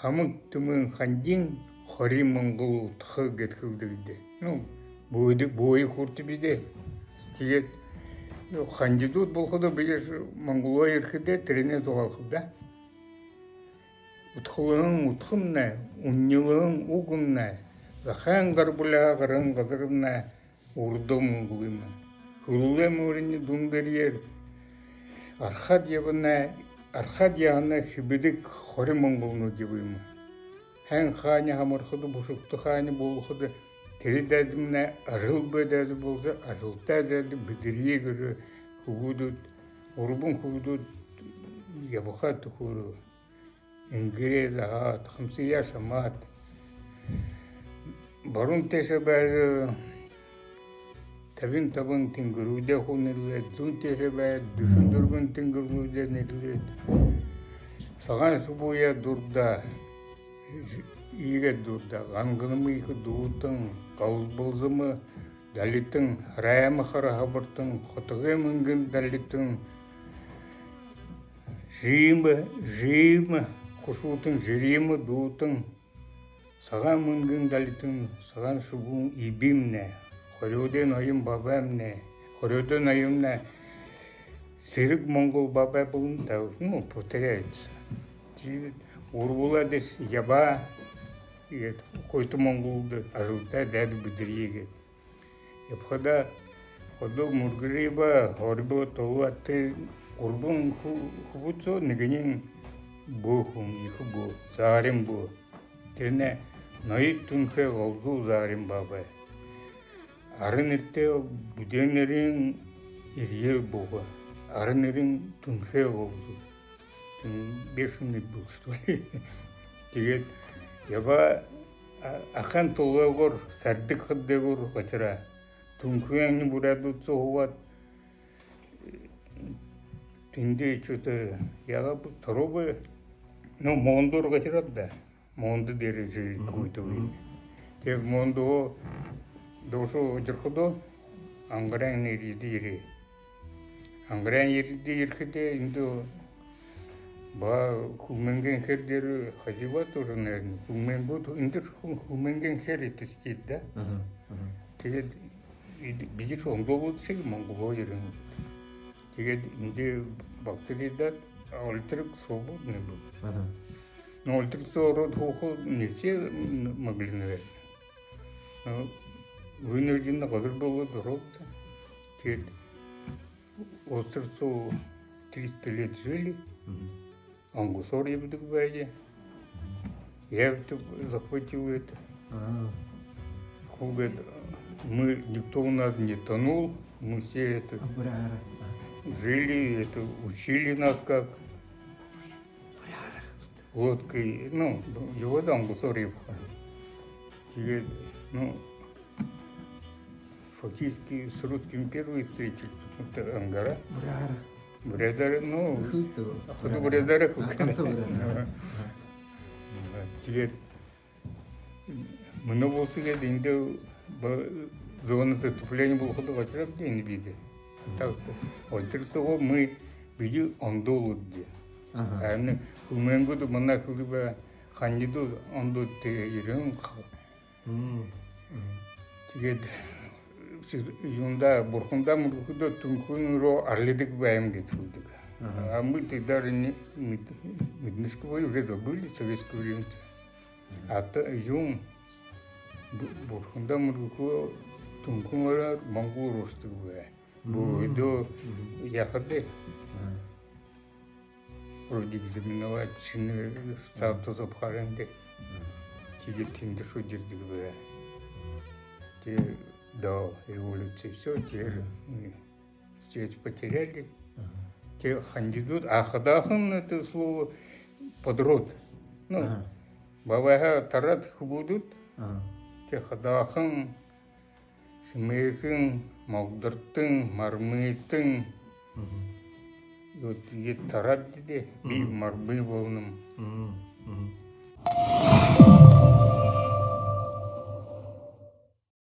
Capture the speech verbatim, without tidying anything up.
Хамаг түмэн хандин хори монгол удха гээд хэлдэг даа. Ну, бөөдэ, бөөе хүртэ бидэ. Тиигээд, ну, хандидууд болоходо бидэ Монголоо ерэхэдээ тэрэнээ зугаалхабди даа. Удхалһан удхамнай, үннилһэн угамнай, захайн гарбалиһаа гараһан газарнай урда монгол юм. Хүлэлэй морины дундаряар архаад ябанай, архаад ябанай хэбэдэг хори монголнууд юм. Һайн хаани хамархада, бушуута хаани болоходо, тэрэ дайдамнай ажал бай дайда болжо, ажалтай дайда бэдэрье гэжэ хүбүүдүүд, гурбан хүбүүдүүд ябаха түхэрөө. Энгэрээ заһаад, хамсаяа шамаад, баруун тээшэ байжа табин табан тэнгэридээ хуу нэрлээд, зүүн тээшэ байжа дүшэн дүрбэн тэнгэридээ нэрлээд, сагаан шубууе дурдаа, иигээд дурдаа, ганганама ехэ дуутан, галбалзама далитан, райма хара хабартан, хотогой мэнгэн далитан, жиимэ, жиимэ хушуутан, жириимэ дуутан, сагаан мэнгэн далитан, сагаан шубуун эбимнай, хорёодой ноён бабаймнай, хорёодой ноёмнай сэрэг монгол бабай болоно даа, ну, повторяется. Тиигээд урбалаад ябаа, иигээд хойто монголнууд ажалтай дайда бэдэрье гээд. Ябахадаа ходо мүргэрөө ба хорибо толотой гурбан хү-, хүбүүд соо нэгэниинь бөө хүн, ехэ бөө, Заарин бөө. Тэрэнэй ноёд Түнхэй Голзуу Заарин бабай. Ара нэрэтэй, бүдүүн нэрэнь Ирье бууга. Ара нэрэнь Түнхэй Голзуу. Тэн бешеный был, что ли? Тиигээд ябаа, а-, ахын толгойгоор, сарьдаг хадайгаар гатираа. Түнхэнэй буряадууд соо һуугаад, тэндэ что-то яагаа, торобо, ну, Мондор гатираад даа. Мондо дээрэ жэл гүйдэг. Тиигээд Мондо доошоо удирхадаа, Ангарайн ерээд ерээ. Ангарайн ерээд ерэхэдээ эндэ ба Хүмэнгэн хэр дээрэ хажуугай тоже, наверное, Хүмэнгэн, эндэ Хү-, Хүмэнгэн хэр этэсхиид даа. Тиигээд бидэ шондолууд шэг Монголоо ерэн. Тиигээд эндэ багтаридаад, Ольтыраг свободный был. Но Ольтыраг соо ороод һууха не все могли, наверное. Но вынужденно газар болоод ороод. Тиигээд Ольтыраг соо триста лет жили. Онгосоор ябадаг байжа. Я это захватил это. Ху гээд, мы, никто у нас не тонул, мы все это жили, это учили нас как лодкой, ну, его там онгосоор ябаха. Тиигээд, ну, фактически с русскими первые встречи, потому что Ангара. Буряадаар. Буряадаар, ну, ходо буряадаар. Тиигээд мүнөө болсо гээд эндэ ба-, зона затопления болоходо гатираад даа энэ бидэ. Так, Ольтыраг соогоо мы, бидэ ондоолууд даа. Харин Хүмэнгэнүүд манай хэлэбэ, хандидууд ондоодтой ерэн ха. Тиигээд юундэ, бурхандаа мүргэхэдөө Түнхэнэй руу арилдаг байһан гээд хэлэдэг. А мы тогда не, мэд-, мэдэнэшэгүй, уже забыли, советское время. А та-, юун, бу-, бурхандаа мүргэхэдөө Түнхэнэй руу монгол оршодог бай. Бөөдөө яахадаа. Вроде экзаменовать, шэнэ статус абахаар эндэ. Тиигээд тэндэ шууд ерэдэг бай. Тиигээд до революции всё, тиигээд мы связь потеряли. Тиигээд хандидууд, а хадаахан, это слово подрод. Ну, бабайһаа тараад хүбүүдүүд. Тиигээд хадаахан, Шэмээхэн, Магдартан, Мармитан. Вот, иигээд тараад даа, би Мармы болоноб.